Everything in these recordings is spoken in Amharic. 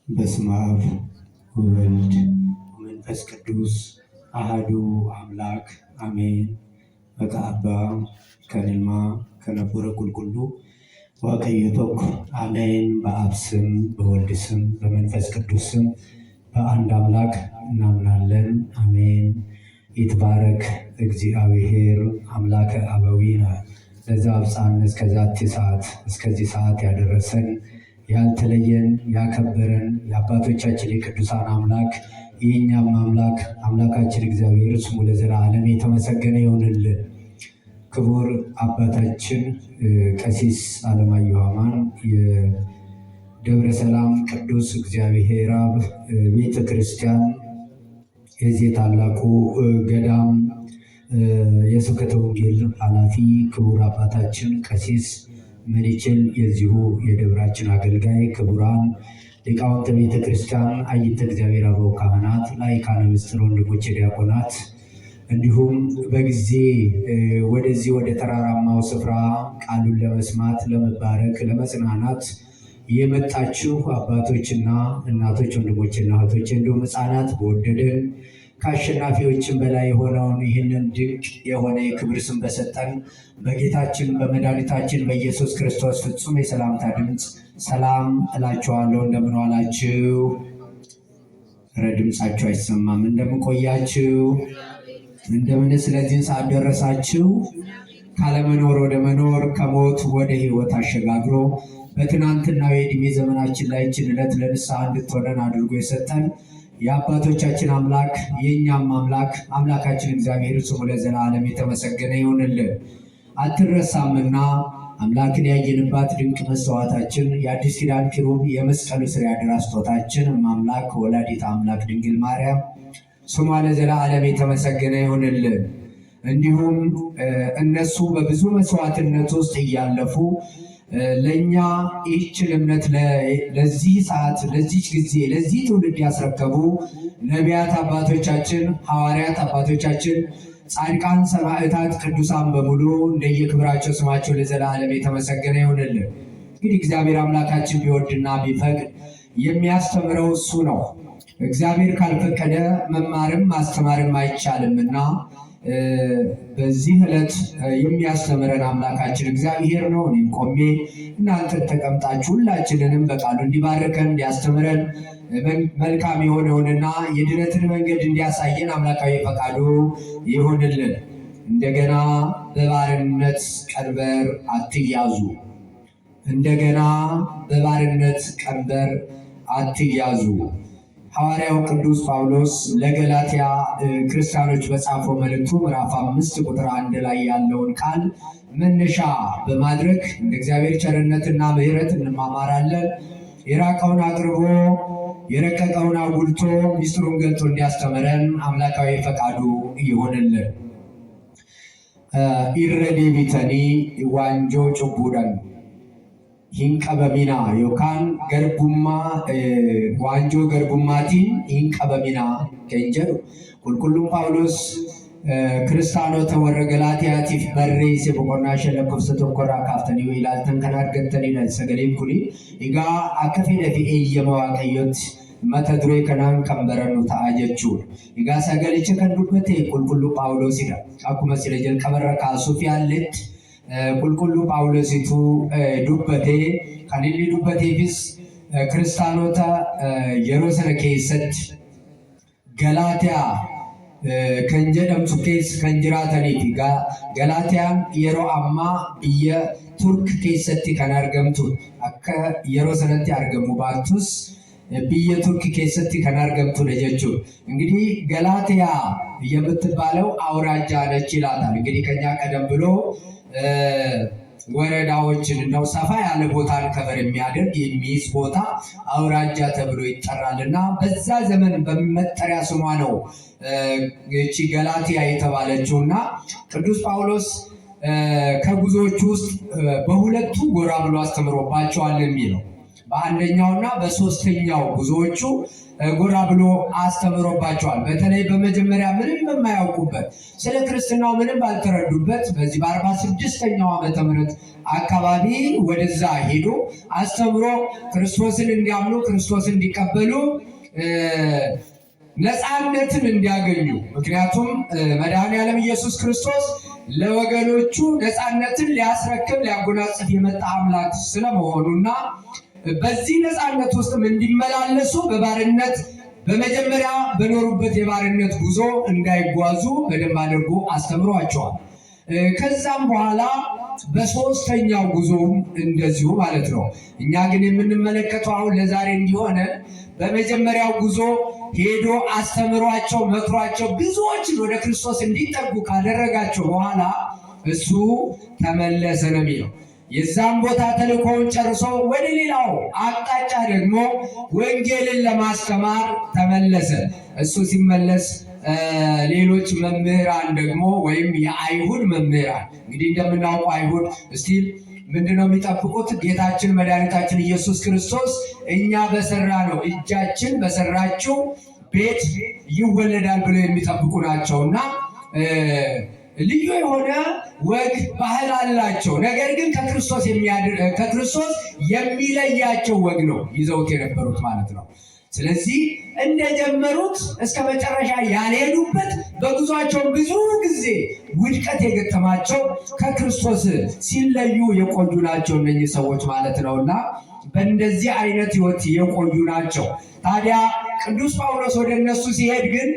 በስመ አብ ወወልድ ወመንፈስ ቅዱስ አሐዱ አምላክ አሜን። Maqaa Abbaa kan Ilmaa kan Hafuura Qulqulluu Waaqayyo tokko አሜን። በአብ ስም በወልድ ስም በመንፈስ ቅዱስ ስም በአንድ አምላክ እናምናለን። አሜን። ይትባረክ እግዚአብሔር አምላከ አበዊነ ለዛ አብጽሐነ እስከዛቲ ሰዓት፣ እስከዚህ ሰዓት ያደረሰን፣ ያልተለየን፣ ያከበረን የአባቶቻችን የቅዱሳን አምላክ፣ የእኛም አምላክ አምላካችን እግዚአብሔር ስሙ ለዘላለም የተመሰገነ ይሁንልን። ክቡር አባታችን ቀሲስ አለማየሁ አማን፣ የደብረ ሰላም ቅዱስ እግዚአብሔር አብ ቤተ ክርስቲያን የዚህ ታላቁ ገዳም የስብከተ ወንጌል ኃላፊ፣ ክቡር አባታችን ቀሲስ ምንይችል የዚሁ የደብራችን አገልጋይ፣ ክቡራን ሊቃውንተ ቤተ ክርስቲያን፣ አይተ እግዚአብሔር አበው ካህናት፣ ላይካነ ምስጢር ወንድሞች ዲያቆናት፣ እንዲሁም በጊዜ ወደዚህ ወደ ተራራማው ስፍራ ቃሉን ለመስማት፣ ለመባረክ፣ ለመጽናናት የመጣችሁ አባቶችና እናቶች፣ ወንድሞችና እህቶች፣ እንዲሁም ሕፃናት፣ በወደደን ከአሸናፊዎችን በላይ የሆነውን ይህንን ድንቅ የሆነ የክብር ስም በሰጠን በጌታችን በመድኃኒታችን በኢየሱስ ክርስቶስ ፍጹም የሰላምታ ድምፅ ሰላም እላችኋለሁ። እንደምን ዋላችሁ? ኧረ ድምፃችሁ አይሰማም። እንደምን ቆያችሁ? እንደምን ስለዚህን ሰዓት ደረሳችሁ? ካለመኖር ወደ መኖር፣ ከሞት ወደ ሕይወት አሸጋግሮ በትናንትናው የዕድሜ ዘመናችን ላይ ይህችን ዕለት ለንስሐ እንድትሆነን አድርጎ የሰጠን የአባቶቻችን አምላክ፣ የእኛም አምላክ አምላካችን እግዚአብሔር ስሙ ለዘላለም የተመሰገነ ይሁንልን። አትረሳምና አምላክን ያየንባት ድንቅ መስዋዕታችን፣ የአዲስ ኪዳን ኪሩብ፣ የመስቀሉ ስር ያደራ ስጦታችን አምላክ ወላዲተ አምላክ ድንግል ማርያም ስሟ ለዘላለም የተመሰገነ ይሁንልን። እንዲሁም እነሱ በብዙ መስዋዕትነት ውስጥ እያለፉ ለእኛ ይህችን እምነት ለዚህ ሰዓት፣ ለዚች ጊዜ፣ ለዚህ ትውልድ ያስረከቡ ነቢያት አባቶቻችን፣ ሐዋርያት አባቶቻችን፣ ጻድቃን፣ ሰማዕታት፣ ቅዱሳን በሙሉ እንደየክብራቸው ስማቸው ለዘላለም የተመሰገነ ይሁንልን። እንግዲህ እግዚአብሔር አምላካችን ቢወድና ቢፈቅድ የሚያስተምረው እሱ ነው። እግዚአብሔር ካልፈቀደ መማርም ማስተማርም አይቻልምና በዚህ ዕለት የሚያስተምረን አምላካችን እግዚአብሔር ነው። እኔም ቆሜ እናንተን ተቀምጣችሁ ሁላችንንም በቃሉ እንዲባርከን፣ እንዲያስተምረን፣ መልካም የሆነውንና የድነትን መንገድ እንዲያሳየን አምላካዊ ፈቃዱ ይሁንልን። እንደገና በባርነት ቀንበር አትያዙ። እንደገና በባርነት ቀንበር አትያዙ። ሐዋርያው ቅዱስ ጳውሎስ ለገላትያ ክርስቲያኖች በጻፈው መልእክቱ ምዕራፍ 5 ቁጥር 1 ላይ ያለውን ቃል መነሻ በማድረግ እንደ እግዚአብሔር ቸርነትና ምሕረት እንማማራለን። የራቀውን አቅርቦ የረቀቀውን አጉልቶ ሚስጥሩን ገልጦ እንዲያስተምረን አምላካዊ ፈቃዱ ይሆንልን። Irra deebitanii waanjoo cubbuudhaan hin qabaminaa yookaan garbummaa waanjoo garbummaatiin hin qabaminaa kan jedhu qulqulluun Phaawulos kiristaanota warra Galaatiyaatiif barreesse boqonnaa 5 lakkoofsa 1 irraa kaaftanii yoo ilaaltan kan argattanidha sagaleen kuni. Egaa akka fedha fi eeyyama Waaqayyootti mata duree kanaan kan barannu ta'a jechuudha. Egaa sagalicha kan dubbate qulqulluu Phaawulosidha. Akkuma sila jalqabarra kaasuuf yaalletti qulqulluu Phaawulositu dubbate. Kan inni dubbateefis kiristaanota yeroo sana keessatti Galaatiyaa kan jedhamtu keessa kan jiraataniif. Galaatiyaan yeroo ammaa biyya Turk keessatti kan argamtu, akka yeroo sanatti argamu baattus biyya Turk keessatti kan argamtudha jechuudha. እንግዲህ ገላትያ የምትባለው አውራጃ ነች ይላታል። እንግዲህ ከኛ ቀደም ብሎ ወረዳዎችን እንደው ሰፋ ያለ ቦታን cover የሚያደርግ፣ የሚይዝ ቦታ አውራጃ ተብሎ ይጠራል እና በዛ ዘመን በመጠሪያ ስሟ ነው ይቺ ገላትያ የተባለችው። እና ቅዱስ ጳውሎስ ከጉዞዎቹ ውስጥ በሁለቱ ጎራ ብሎ አስተምሮባቸዋል የሚለው። በአንደኛውና በሶስተኛው ጉዞዎቹ ጎራ ብሎ አስተምሮባቸዋል። በተለይ በመጀመሪያ ምንም በማያውቁበት፣ ስለ ክርስትናው ምንም ባልተረዱበት በዚህ በ46ኛው ዓመተ ምህረት አካባቢ ወደዛ ሄዶ አስተምሮ ክርስቶስን እንዲያምኑ፣ ክርስቶስን እንዲቀበሉ፣ ነፃነትን እንዲያገኙ፣ ምክንያቱም መድኃኔዓለም ኢየሱስ ክርስቶስ ለወገኖቹ ነፃነትን ሊያስረክብ፣ ሊያጎናጽፍ የመጣ አምላክ ስለመሆኑና በዚህ ነፃነት ውስጥም እንዲመላለሱ፣ በባርነት በመጀመሪያ በኖሩበት የባርነት ጉዞ እንዳይጓዙ በደንብ አድርጎ አስተምሯቸዋል። ከዛም በኋላ በሶስተኛው ጉዞም እንደዚሁ ማለት ነው። እኛ ግን የምንመለከተው አሁን ለዛሬ እንዲሆነ በመጀመሪያው ጉዞ ሄዶ አስተምሯቸው፣ መክሯቸው ብዙዎችን ወደ ክርስቶስ እንዲጠጉ ካደረጋቸው በኋላ እሱ ተመለሰ ነው የሚለው። የዛም ቦታ ተልእኮውን ጨርሶ ወደ ሌላው አቅጣጫ ደግሞ ወንጌልን ለማስተማር ተመለሰ። እሱ ሲመለስ ሌሎች መምህራን ደግሞ ወይም የአይሁድ መምህራን፣ እንግዲህ እንደምናውቀው አይሁድ እስቲ ምንድነው የሚጠብቁት? ጌታችን መድኃኒታችን ኢየሱስ ክርስቶስ እኛ በሰራ ነው፣ እጃችን በሰራችው ቤት ይወለዳል ብለው የሚጠብቁ ናቸው እና ልዩ የሆነ ወግ ባህል አላቸው። ነገር ግን ከክርስቶስ የሚለያቸው ወግ ነው ይዘውት የነበሩት ማለት ነው። ስለዚህ እንደጀመሩት እስከ መጨረሻ ያልሄዱበት፣ በጉዟቸው ብዙ ጊዜ ውድቀት የገጠማቸው፣ ከክርስቶስ ሲለዩ የቆዩ ናቸው እነኚህ ሰዎች ማለት ነው እና በእንደዚህ አይነት ሕይወት የቆዩ ናቸው። ታዲያ ቅዱስ ጳውሎስ ወደ እነሱ ሲሄድ ግን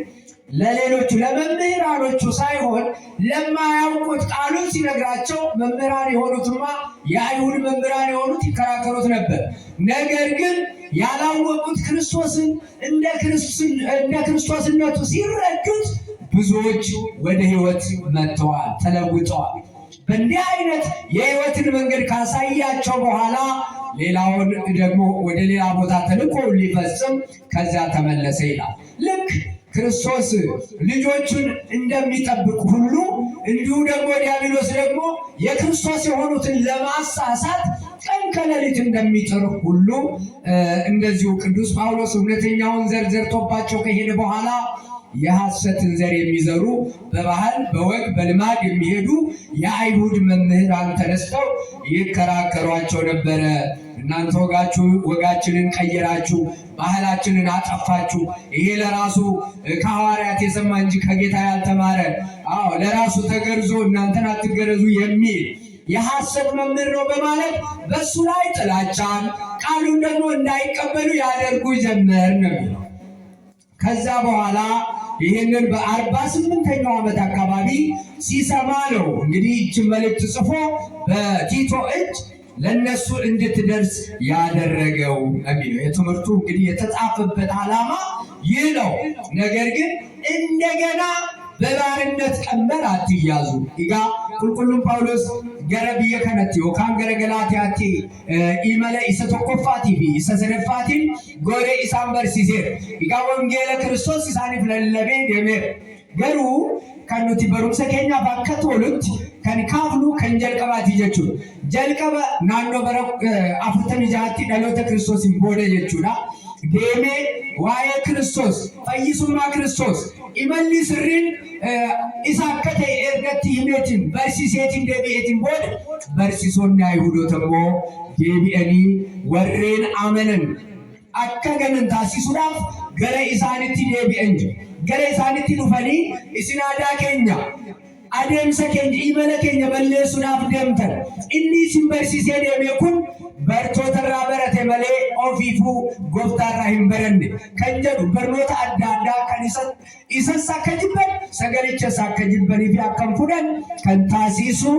ለሌሎቹ ለመምህራኖቹ ሳይሆን ለማያውቁት ቃሉን ሲነግራቸው መምህራን የሆኑትማ፣ የአይሁድ መምህራን የሆኑት ይከራከሩት ነበር። ነገር ግን ያላወቁት ክርስቶስን እንደ ክርስቶስነቱ ሲረዱት ብዙዎች ወደ ሕይወት መጥተዋል፣ ተለውጠዋል። በእንዲህ አይነት የሕይወትን መንገድ ካሳያቸው በኋላ ሌላውን ደግሞ ወደ ሌላ ቦታ ተልእኮ ሊፈጽም ከዚያ ተመለሰ ይላል። ልክ ክርስቶስ ልጆቹን እንደሚጠብቅ ሁሉ እንዲሁ ደግሞ ዲያብሎስ ደግሞ የክርስቶስ የሆኑትን ለማሳሳት ቀን ከሌሊት እንደሚጥር ሁሉ እንደዚሁ ቅዱስ ጳውሎስ እውነተኛውን ዘር ዘርቶባቸው ከሄደ በኋላ የሐሰትን ዘር የሚዘሩ፣ በባህል፣ በወግ፣ በልማድ የሚሄዱ የአይሁድ መምህራን ተነስተው ይከራከሯቸው ነበረ። እናንተ ወጋችሁ ወጋችንን ቀየራችሁ፣ ባህላችንን አጠፋችሁ። ይሄ ለራሱ ከሐዋርያት የሰማ እንጂ ከጌታ ያልተማረ፣ አዎ ለራሱ ተገርዞ እናንተን አትገረዙ የሚል የሐሰት መምህር ነው በማለት በእሱ ላይ ጥላቻን፣ ቃሉን ደግሞ እንዳይቀበሉ ያደርጉ ጀመር ነው የሚለው። ከዛ በኋላ ይህንን በ48ኛው ዓመት አካባቢ ሲሰማ ነው እንግዲህ ይችን መልእክት ጽፎ በቲቶ እጅ ለነሱ እንድትደርስ ያደረገው የሚለው። የትምህርቱ እንግዲህ የተጻፈበት ዓላማ ይህ ነው። ነገር ግን እንደገና በባርነት ቀንበር አትያዙ። Egaa Qulqulluun Phaawulos gara biyya kanatti yookaan gara Galaatiyaatti imala isa tokkoffaatii fi isa sadaffaatiin goree isaan barsiiseera. Egaa wangeela Kiristoos isaaniif lallabee deemeera. Garuu kan nuti barumsa keenyaaf akka tolutti kan kaafnu kan jalqabaati jechuudha. Jalqaba naannoo bara 46tti dhaloota Kiristoosiin booda jechuudha. Deemee waa'ee Kiristoos, fayyisummaa Kiristoos, imalli sirriin isa akka ta'e ergatti himeetiin barsiiseetiin deebi'eetiin booda barsiisonni Ayihudoota immoo deebi'anii warreen amanan akka ganan taasisuudhaaf gara isaanitti deebi'an jiru. Gara isaanitti dhufanii isin aadaa keenya, adeemsa keenya, imala keenya balleessuudhaaf deemtan. Inni isin barsiisee deeme kun bartoota irraa barate malee ofiifuu gooftaarraa hin baranne kan jedhu barnoota adda addaa kan isas akka jibban, sagalichas akka jibbanii fi akka hin fudhan kan taasisu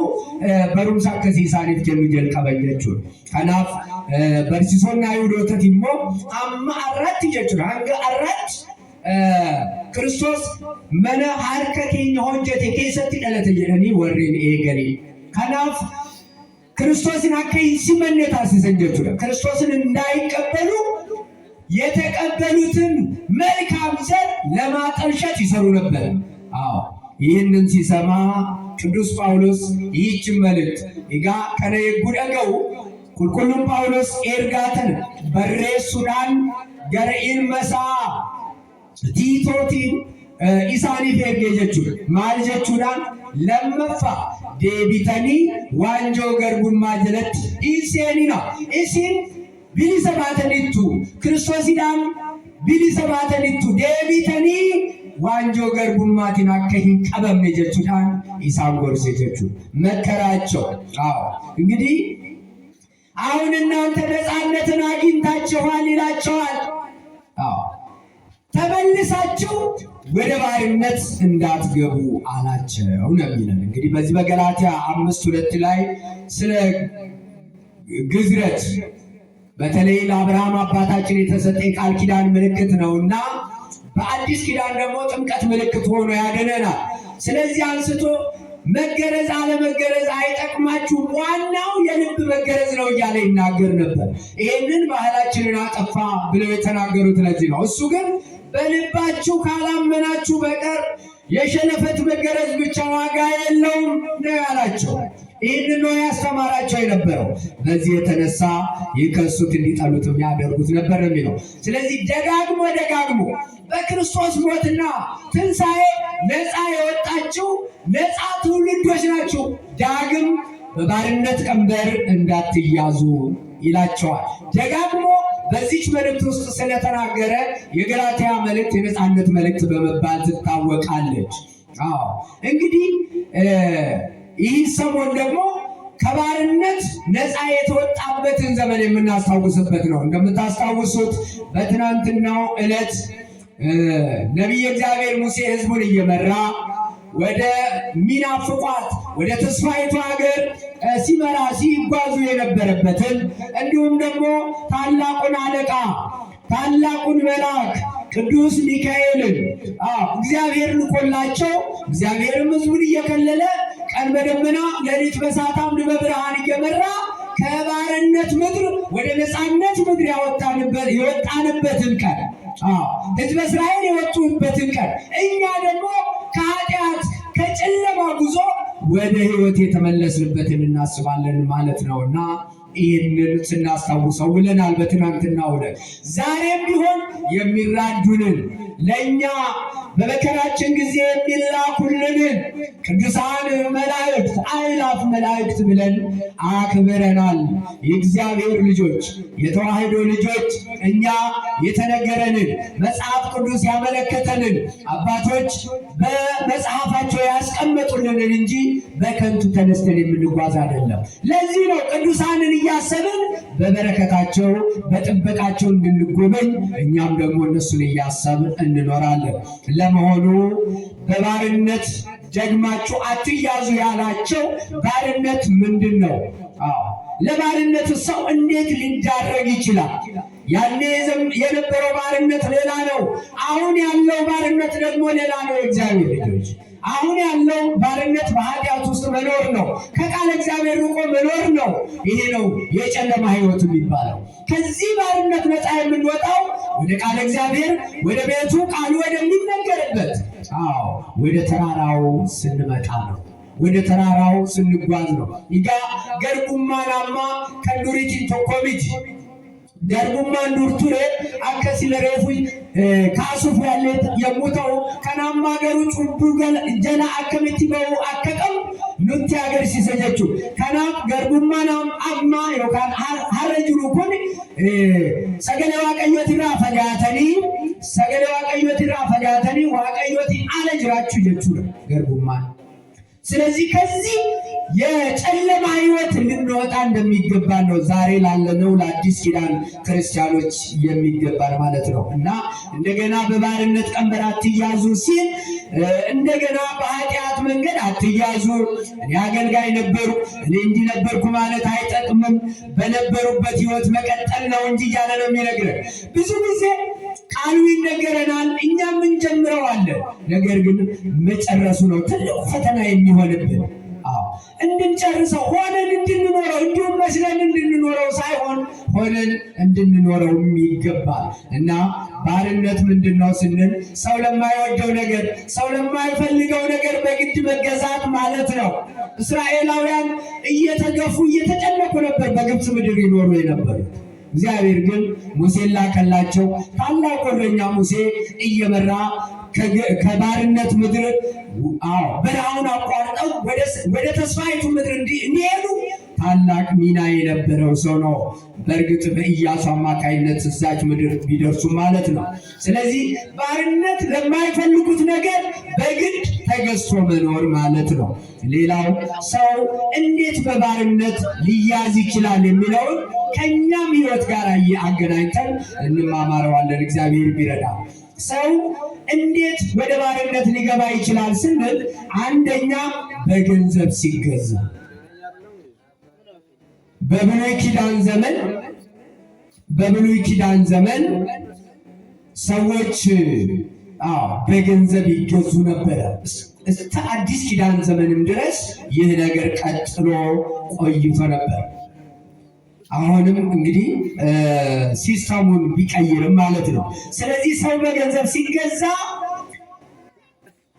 barumsa akkasii isaaniif kennu jalqaban jechuudha. Kanaaf barsiisonni Ayihudootati immoo hamma har'aatti jechuudha, hanga har'aatti Kiristoos mana harka keenya hojjete keessatti dhalate jedhanii warreen eeganii. Kanaaf Kiristoosin akka hin simanne taasisan jechuudha. Kiristoosin እንዳይቀበሉ የተቀበሉትን መልካም ዘር ለማጠልሸት ይሰሩ ነበር። አዎ ይህንን ሲሰማ ቅዱስ ጳውሎስ ይህችን መልእክት፣ Egaa kana yegguu dhaga'u Qulqulluun Phaawulos ergaa tana barreessuudhaan gara ilma isaa Tiitootiin isaaniif ergee jechuudha. Maal jechuudhaan? Lammaffaa deebitanii waanjoo garbummaa jalatti hin seenina. Isin bilisa baatanittu, Kiristoosidhaan bilisa baatanittu, deebitanii waanjoo garbummaatiin akka hin qabamne jechuudhaan isaan gorse jechuudha. መከራቸው። አዎ፣ እንግዲህ አሁን እናንተ ነፃነትን አግኝታችኋል ይላቸዋል። አዎ፣ ተመልሳችሁ ወደ ባርነት እንዳትገቡ አላቸው ነው የሚለን። እንግዲህ በዚህ በገላትያ 5:2 ላይ ስለ ግዝረት በተለይ ለአብርሃም አባታችን የተሰጠ የቃል ኪዳን ምልክት ነውና በአዲስ ኪዳን ደግሞ ጥምቀት ምልክት ሆኖ ያድነናል። ስለዚህ አንስቶ መገረዝ አለመገረዝ አይጠቅማችሁም፣ ዋናው የልብ መገረዝ ነው እያለ ይናገር ነበር። ይህንን ባህላችንን አጠፋ ብለው የተናገሩት ለዚህ ነው። እሱ ግን በልባችሁ ካላመናችሁ በቀር የሸለፈት መገረዝ ብቻ ዋጋ የለውም ነው ያላቸው። ይህንን ነው ያስተማራቸው የነበረው። በዚህ የተነሳ ይከሱት እንዲጠሉትም ያደርጉት ነበር ነው የሚለው። ስለዚህ ደጋግሞ ደጋግሞ በክርስቶስ ሞትና ትንሣኤ ነፃ የወጣችሁ ነፃ ትውልዶች ናችሁ፣ ዳግም በባርነት ቀንበር እንዳትያዙ ይላቸዋል። ደጋግሞ በዚች መልእክት ውስጥ ስለተናገረ የገላትያ መልእክት የነፃነት መልእክት በመባል ትታወቃለች። አዎ፣ እንግዲህ ይህ ሰሞን ደግሞ ከባርነት ነፃ የተወጣበትን ዘመን የምናስታውስበት ነው። እንደምታስታውሱት በትናንትናው ዕለት ነቢየ እግዚአብሔር ሙሴ ሕዝቡን እየመራ ወደ ሚናፍቋት ወደ ተስፋይቱ ሀገር ሲመራ ሲጓዙ የነበረበትን፣ እንዲሁም ደግሞ ታላቁን አለቃ ታላቁን መልአክ ቅዱስ ሚካኤልን እግዚአብሔር ልኮላቸው፣ እግዚአብሔርም ሕዝቡን እየከለለ ቀን በደመና ሌሊት በእሳት አምድ በብርሃን እየመራ ከባርነት ምድር ወደ ነፃነት ምድር የወጣንበትን ቀን፣ ሕዝበ እስራኤል የወጡበትን ቀን፣ እኛ ደግሞ ከኃጢአት ከጨለማ ጉዞ ወደ ሕይወት የተመለስንበትን እናስባለን ማለት ነውና ይህንን ስናስታውሰው ውለናል። በትናንትናው ዕለት ዛሬም ቢሆን የሚራዱንን፣ ለእኛ በመከራችን ጊዜ የሚላኩልንን ቅዱሳን መላእክት፣ አእላፍ መላእክት ብለን አክብረናል። የእግዚአብሔር ልጆች፣ የተዋሕዶ ልጆች እኛ የተነገረንን፣ መጽሐፍ ቅዱስ ያመለከተንን፣ አባቶች በመጽሐፋቸው ያስቀመጡልንን እንጂ በከንቱ ተነስተን የምንጓዝ አይደለም። ለዚህ ነው ቅዱሳንን እያሰብን በበረከታቸው በጥበቃቸው እንድንጎበኝ እኛም ደግሞ እነሱን እያሰብን እንኖራለን። ለመሆኑ በባርነት ደግማችሁ አትያዙ ያላቸው ባርነት ምንድን ነው? አዎ፣ ለባርነት ሰው እንዴት ሊዳረግ ይችላል? ያኔ የነበረው ባርነት ሌላ ነው። አሁን ያለው ባርነት ደግሞ ሌላ ነው። የእግዚአብሔር ልጆች፣ አሁን ያለው ባርነት በኃጢአት ውስጥ መኖር ነው። ከቃለ እግዚአብሔር ርቆ መኖር ነው። ይሄ ነው የጨለማ ሕይወት የሚባለው። ከዚህ ባርነት ነፃ የምንወጣው ወደ ቃለ እግዚአብሔር፣ ወደ ቤቱ፣ ቃሉ ወደሚነገርበት፣ አዎ፣ ወደ ተራራው ስንመጣ ነው። ወደ ተራራው ስንጓዝ ነው። Egaa garbummaan ammaa kan duriitiin tokko miti. Garbummaan dur ture akka sila reefu kaasuuf yaallee yommuu ta'u, kan ammaa garuu cubbuu jala akkamitti ba'uu akka qabu nutti agarsiisa jechuudha. Kanaaf garbummaan ammaa yookaan har'a jiru kun sagalee waaqayyootirraa fagaatanii waaqayyootiin ala jiraachuu jechuudha garbummaan. ስለዚህ ከዚህ የጨለማ ህይወት ልንወጣ እንደሚገባን ነው ዛሬ ላለነው ለአዲስ ኪዳን ክርስቲያኖች የሚገባን ማለት ነው። እና እንደገና በባርነት ቀንበር አትያዙ ሲል እንደገና በኃጢአት መንገድ አትያዙ። እኔ አገልጋይ ነበርኩ፣ እኔ እንዲህ ነበርኩ ማለት አይጠቅምም። በነበሩበት ህይወት መቀጠል ነው እንጂ እያለ ነው የሚነግረን። ብዙ ጊዜ ቃሉ ይነገረናል፣ እኛም እንጀምረዋለን። ነገር ግን መጨረሱ ነው ትልቁ ፈተና የሚሆንብን። አዎ እንድንጨርሰው ሆነን እንድንኖረው እንዲሁም መስለን እንድንኖረው ሳይሆን ሆነን እንድንኖረው ይገባል። እና ባርነት ምንድን ነው ስንል ሰው ለማይወደው ነገር፣ ሰው ለማይፈልገው ነገር በግድ መገዛት ማለት ነው። እስራኤላውያን እየተገፉ እየተጨነቁ ነበር በግብፅ ምድር ይኖሩ የነበሩት። እግዚአብሔር ግን ሙሴን ላከላቸው። ታላቁ እረኛ ሙሴ እየመራ ከባርነት ምድር፣ አዎ፣ በረሃውን አቋርጠው ወደ ተስፋይቱ ምድር እንዲሄዱ ታላቅ ሚና የነበረው ሰው ነው። በእርግጥ በኢያሱ አማካይነት እዛች ምድር ቢደርሱ ማለት ነው። ስለዚህ ባርነት ለማይፈልጉት ነገር በግድ ተገዝቶ መኖር ማለት ነው። ሌላው ሰው እንዴት በባርነት ሊያዝ ይችላል የሚለውን ከእኛም ሕይወት ጋር አገናኝተን እንማማረዋለን። እግዚአብሔር ቢረዳ ሰው እንዴት ወደ ባርነት ሊገባ ይችላል ስንል አንደኛ በገንዘብ ሲገዛ። በብሉይ ኪዳን ዘመን ሰዎች፣ አዎ፣ በገንዘብ ይገዙ ነበረ። እስከ አዲስ ኪዳን ዘመንም ድረስ ይህ ነገር ቀጥሎ ቆይቶ ነበር። አሁንም እንግዲህ system ኡን ቢቀይርም ማለት ነው። ስለዚህ ሰው በገንዘብ ሲገዛ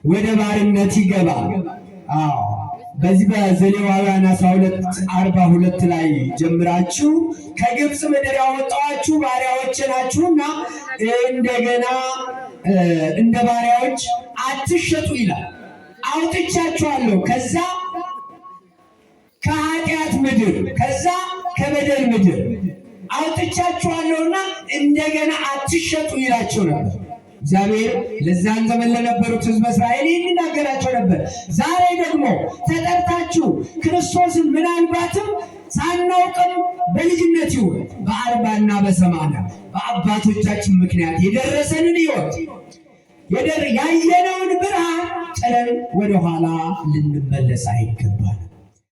ወደ ባርነት ይገባል። አዎ፣ በዚህ በዘሌዋውያን 12:42 ላይ ጀምራችሁ ከግብፅ ምድር ያወጣኋችሁ ባሪያዎች ናችሁና እንደገና እንደ ባሪያዎች አትሸጡ ይላል። አውጥቻችኋለሁ ከዛ ከኃጢአት ምድር፣ ከዛ ከበደል ምድር አውጥቻችኋለሁና እንደገና አትሸጡ ይላቸው ነበር። እግዚአብሔር ለዛን ዘመን ለነበሩት ሕዝበ እስራኤል ይናገራቸው ነበር። ዛሬ ደግሞ ተጠርታችሁ ክርስቶስን ምናልባትም ሳናውቅም በልጅነት ይሁን በ40ና በ80 በአባቶቻችን ምክንያት የደረሰንን ሕይወት፣ ያየነውን ብርሃን ጥለን ወደኋላ ልንመለስ አይገባንም።